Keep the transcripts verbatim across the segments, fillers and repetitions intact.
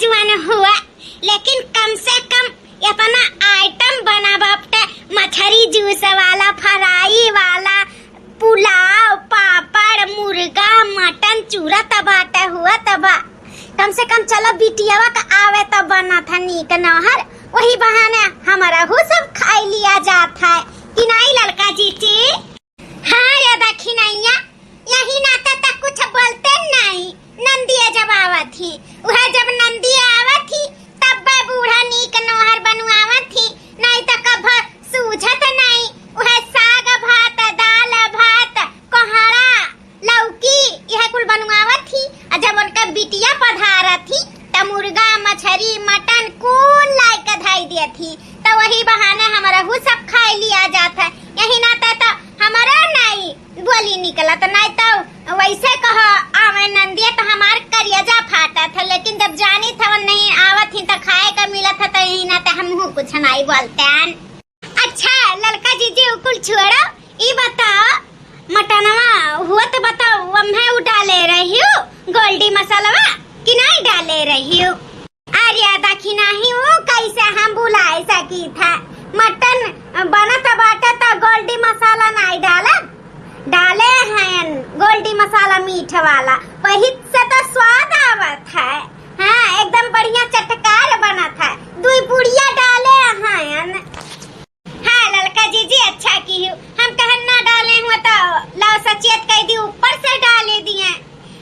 मन हुआ, लेकिन कम से कम इतना आइटम बना बापटे, मछरी जूस वाला, फ्राई वाला, पुलाव, पापड़, मुर्गा, मटन, चूरा त बाटे, हुआ त बा। कम से कम चलो बिटियावा का आवे त बना था नीक नौहर, वही बहाने हमारा हु सब खाई लिया जात है कि नाहीं ललका जीजी? हाँ रे दखिनैया, यही नाते त कुछ बोलते नाहीं। नंदिया जब आवत ही, उहे जब नंदिया आवत ही, तब बूढ़ा नीक नोहर बनवावत ही, नाहीं त कब सूझत नाहीं। उहे साग भात, दाल भात, कोहड़ा, लौकी, इहे कुल बनवावत ही। आ जब उनका बिटिया पधारत ही, त मुर्गा, मछरी, मटन कुल लाइके धई देत ही। त वही बहाने हमरा हु सब खाए लिया जात है। यही नाते त हमरा नाहीं बोली निकलत, नाहीं त वैसे कहो आवे नंदिया त हमार करियजा फाटत है, लेकिन जब जानी थवन नाहीं आवत ही त खाए का मिलत है, त यही नाते हमहू कुछ नाहीं बोलते हैं। अच्छा ललका जीजी, उ कुल छोड़ो, ई बताओ मटनवा हुआ त बताओ, वम्हे उ डाले रही हो गोल्डी मसालवा कि नाहीं डाले रही हो? अरे दखिनही, उ कैसे हम भुलाए सकी था? मटन बनत बाटे त गोल्डी मसाला नाहीं डालब, डाले हैं गोल्डी मसाला मीठ वाला, वही से त स्वाद आवत है। हाँ, एकदम बढ़िया चटकार बनत है, दुई पुड़िया डाले हैं। हाँ ललका जीजी, अच्छा की हूँ, हम कहन ना डाले हुआ तो लाओ सचेत कह दी, ऊपर से डाले दिए।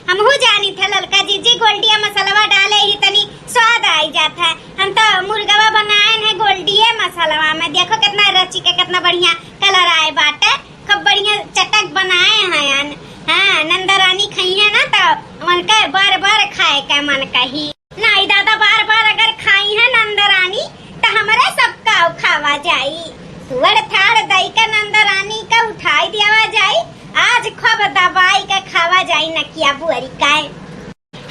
हमहू जानी थे ललका जीजी गोल्डिया मसालवा डाले ही तनी स्वाद आई जात है। हम तो मुर्गवा बनाए हैं गोल्डिये मसालवा में, देखो कितना रची के कितना बढ़िया कलर आए बाटे, खूब बढ़िया चटक बनाए हैं। हाँ, नंदरानी खइहे ना तो उनके बार बार खाए का मन कही। नाहीं दादा, बार बार अगर खाइहे नंदरानी त हमरे सबका खावा जाई। सुअर थाड़ दई के नंदरानी का उठाई देवा जाई। आज खूब दबाई के खावा जाई नकिया बुअरी का।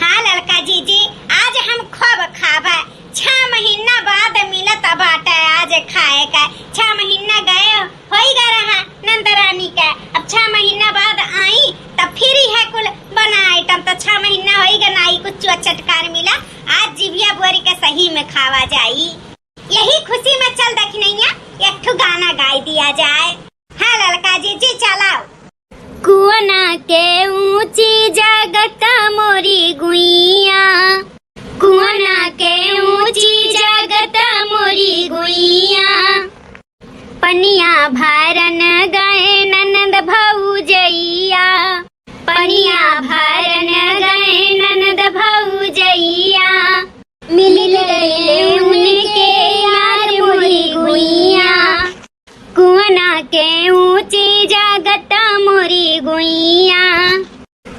हाँ ललका जीजी, आज हम खूब खाबे। छह महीना बाद मिलत बाटे आज खाए का। छह महीना गए होई गा रहा नंदरानी के, अब छह महीना बाद आई तब फिर यह कुल बना आइटम। तो छह महीना होई गा नाहीं कुछ चटकार मिला, आज जिभिया बोरी के सही में खावा जाई। यही खुशी में चल दखिनैया एक ठो गाना गाई दिया जाए। हाँ ललका जीजी चलाओ। कुआना के ऊँची जगत मोरी गुइया, कुआना के ऊँची जगत मोरी गुइया, पनिया भरन गए ननद भौजइया, पनिया भरन गए ननद भौजइया, मिल गए उनके यार मोरी गुइया। कुआना के ऊँची जगत मोरी गुइया,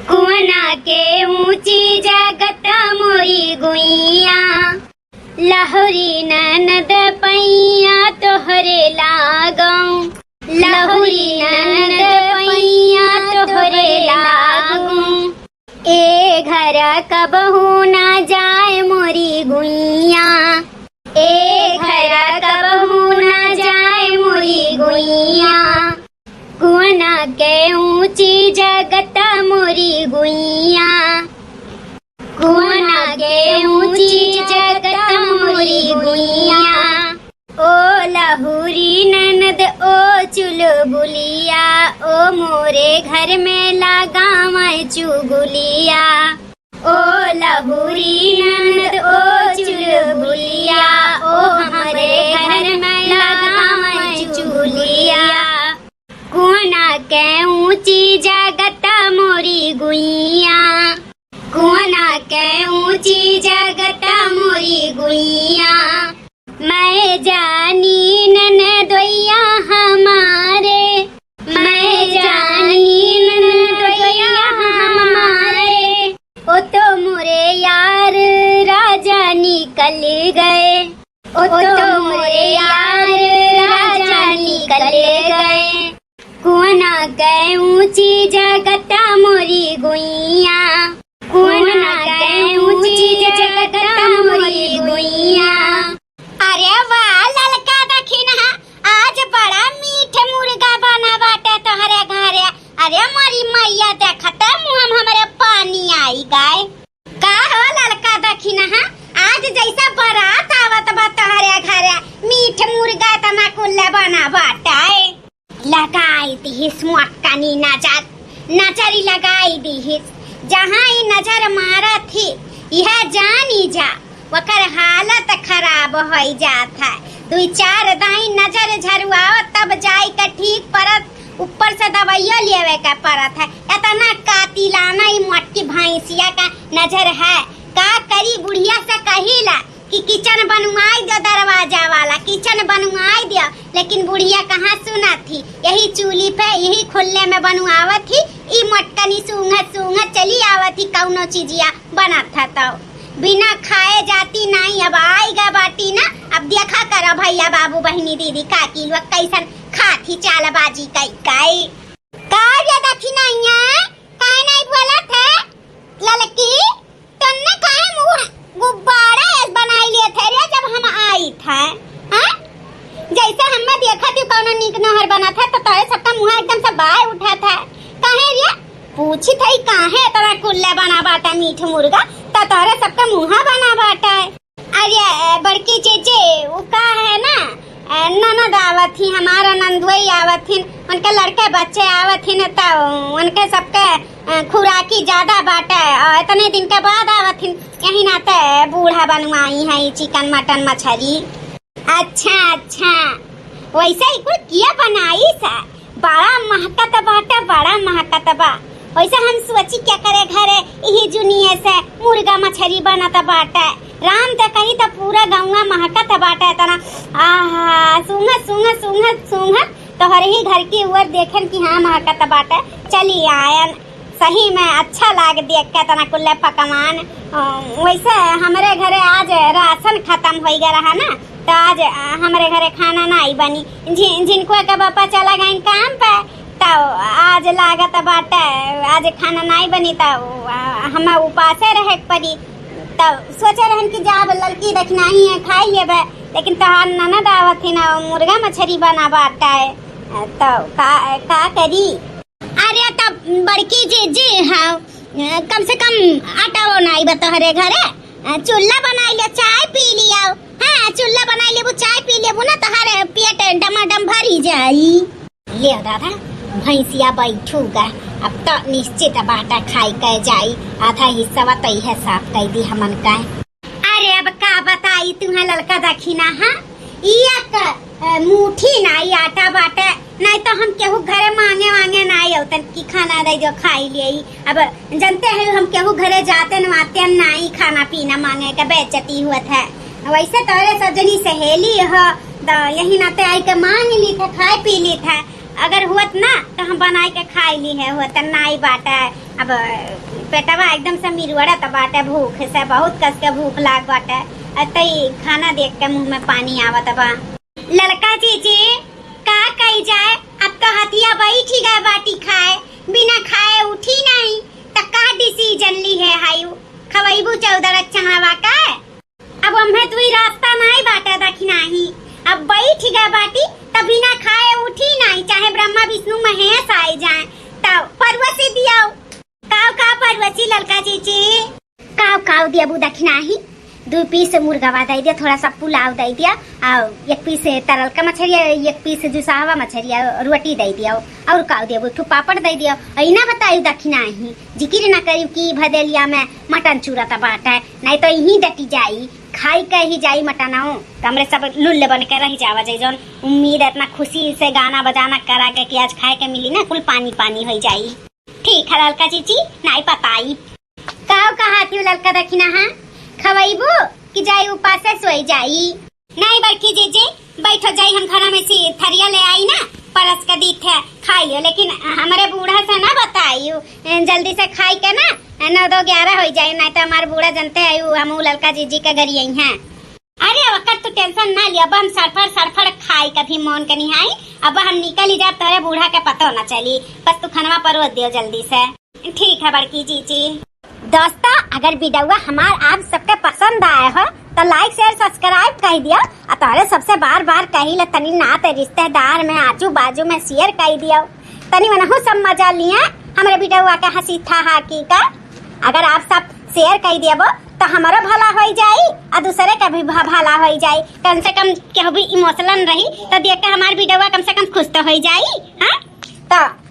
कुआना के ऊँची जगत मोरी गुइया। लहुरी ननद पैया तोहरे लागौं, लहुरी ननद पैया तोहरे लागौं। ए घर कबहू ना जाए मोरी गुइया, ए घर कबहू ना जाए मोरी गुइया। कुआना के ऊँची जगत मोरी गुइया, कुआना के ऊँची जगत मोरी गुइया। ओ लहुरी ननद ओ चुलबुलिया, ओ मोरे घर में लगावै चुगुलिया। ओ लहुरी ननद ओ चुलबुलिया, ओ हमरे घर में लगावै चुगुलिया। कुआना के ऊँची जगत मोरी गुइया, कुआना के ऊँची जगत मोरी गुइया। मैं जानी ननदोइया हमारे, मैं जानी ननदोइया हमारे, ओ तो मोरे यार राजा निकल गए, ओ तो मोरे यार राजा निकल गए। कुआना के ऊँची जगत मोरी गुइया, कुआना के ऊँची जगत मोरी गुइया। अरे वाह ललका दखिनहा, आज बड़ा मीठ मुर्गा बना बाटे तोहरे घरे। अरे मोरी मैया, देखते मुँह में हमरे पानी आई गए। का हो ललका दखिनहा, आज लगाई दीहिस। जहाँ ई नजर मारत ही, यह जानी जा, ओकर हालत खराब होई जात है। दुई चार दाई नजर झरुआओ, तब जाई के ठीक परत, ऊपर से दवाइयो लेवे के परत है। इतना कातिलाना ई मोटकी भैंसिया का नजर है। का करी, बुढ़िया से कहिला कि किचन बनवाई दे, दरवाजा वाला किचन बनवाई दे, लेकिन बुढ़िया कहाँ सुनत ही। यही चूल्ही पे, यही खुल्ले में बनवावत ही। ई मोटकनी सूंघत सूंघत चली आवत ही, कौनो चीजिया बनत है तो बिना खाए जाती नाई। अब आई गा बाटी ना, अब देखा करा भैया, बाबू, बहिनी, दीदी, काकी लोग कैसन खात ही चालबाजी कई कई। का रे दखिनहिया, काहे नाई बोलत है ललकी? तन्ने काहे मुँह गुब्बारा ऐस बनाई लेत है रे, जब हम आइत है, हाँ? जैसे हमें देखत ही कौनो नीक नोहर बनत है, तो तोरे सबका मुँह एकदम से बाय उठत है। काहे रे? पूछी थई काहे इतना कुल्ले बना बाटे मीठ मुर्गा, तो तोरे सबका मुँह बना बाटे। अरे, बड़की चीची, उ का है ना, ननद आवत ही, हमारा नंदुई आवत ही, उनके लड़के बच्चे आवत ही न, तो उनके सबके, अ, खुराकी ज्यादा बाटे और इतने दिन के बाद आवत ही, यही नाते बूढ़ा बनवाई है ई चिकन, मटन, मछरी। अच्छा, अच्छा, वैसे ही कुल किया बनाई सा? बड़ा महकत बाटे, बड़ा महकत बा। वैसे हम सोची क्या करे घरे इही जुनिये से मुर्गा मछरी बनत बाटे। राम ते कही त पूरा गौवा महकत बाटे तना। आहा, सूंघत, सूंघत, सूंघत, सूंघत तोहरे ही घर की ओर देखेन कि हाँ महकत बाटे। चली आयन, सही में अच्छा लाग देख के तना कुल्ले पकवान। अ, वैसे हमरे घरे आज राशन खत्म होई गया रहा ना, तो आज, अ, हमरे घरे खाना नाई बनी। जि-, जिनको के बापा चला गइन काम पे, तो आज लागत बाटे, आज खाना नाई बनी, तो, अ, हमें उपासे रहे के पड़ी। तो सोचे रहन कि जाब ललकी दखिनही है, खाई लेबे, लेकिन तोहार ननद आवत ही ना, मुर्गा मछरी बना बाटे, तो का, का करी? अरे, तब बड़की जीजी, हाँ, कम से कम आटा वो नाई बा तोहरे घरे, चूल्हा बनाई ले, चाय पी लियाओ। हाँ, चूल्हा बनाई लेबू, चाय पी लेबू ना, तोहरे पेट डमाडम भरी जाई। ले दादा, भैंसिया बैठू गा, अब तो निश्चित बाटा खाई के जाई, आधा हिस्सा तो इहे साफ कर दी हमन का। अरे, अब का बताई तुम्हें ललका दखिना, हाँ? ई एक, अ, मुट्ठी नाई आटा बाटे, नाई तो हम केहू घरे मांगे वांगे नाई अउतन कि खाना दे दो, खाई लिए। अब जनते हैं हम केहू घरे जाते न आते नाई खाना पीना मांगे के बेइज्जती हुअत है। वैसे तोरे सब जनी सहेली हो, तो यही नाते आई के मांग ली थे, खाए पी ली थे। अगर हुअत ना तो हम बनाई के खाई ली है, हुअत नाई बाटे। अब पेटवा एकदम से मिरवड़त बाटे भूख से, बहुत कस के भूख लाग बाटे। अतई खाना देख के मुंह में पानी आवत बा। ललका जीजी, का कही जाए, अब तो हथिया बैठी गए बाटी खाए, बिना खाए उठी नहीं, त का decision ली है हायू, खवैबू चौदह चंगड़वा का? अब अम्हे दुई रास्ता नाई बाटे दखिनाही। अब बैठ गए बाटी, त बिना खाए उठी नाई, चाहे ब्रह्मा विष्णु महेश आए जाए, त परवसी दियाओ। काव काव परवसी ललका जीजी? काव काव दियाबू दखिनाही? दुई piece मुर्गावा दे दिया, थोड़ा सा पुलाव दे दिया, और एक piece तरल का मछरिया, एक piece जुसावा मछरिया, रोटी दे दिया, और काव दियाबू, एक ठो पापड़ दे दिया। और इना बताई दखिनाही, जिकिर ना करी कि भदेलिया में मटन चूरा त बाटे, नहीं तो यहीं डटी जाई, खाई के ही जाई मटनाओ। तो हमरे सब लुल्ले बन के रह जावा जाई, जौन उम्मीद है इतना खुशी से गाना बजाना करा के कि आज खाए के मिली ना, कुल पानी पानी हो जाई। ठीक है ललका जीजी, नाई बताई। काव कहा थी ललका दखिना, हाँ? खवैबू कि जाई उपासे सोई जाई? नाई बड़की जीजी, बैठो जाई, हम घरा में से थरिया ले आई ना, परस के दी थे, खाई लियो, लेकिन हमरे बूढ़ा से ना बताई, जल्दी से खाई के ना, नौ दो ग्यारह हो जाए, नहीं तो हमार बूढ़ा जनते है, उ हम उ ललका जीजी के गरियई हैं। अरे ओकर तू tension ना लिया, अब हम सड़फड़ सड़फड़ खाई, कभी मौन के निहाई, अब हम निकल ही जाब, तोरे बूढ़ा के पतो ना चली, बस तू खनवा परोस दियो जल्दी से। ठीक है बड़की जीजी। दोस्तों, अगर वीडियो हमार आप सबके पसंद आए हो तो like, share, subscribe कर दियो। और तोरे सबसे बार बार कही ले, तनी नाते रिश्तेदार में, आजू बाजू में share कर दियो, तनी मनहू सब मजा लिए हमरे वीडियो के हंसी ठहाकी का। अगर आप सब share कर देबो तो हमारो भला हो जाई और दूसरे का भी भ-, भला हो जाई। कम से कम केहू भी emotional रही तो देख के हमार वीडियो कम से कम खुश तो हो जाई। हाँ, तो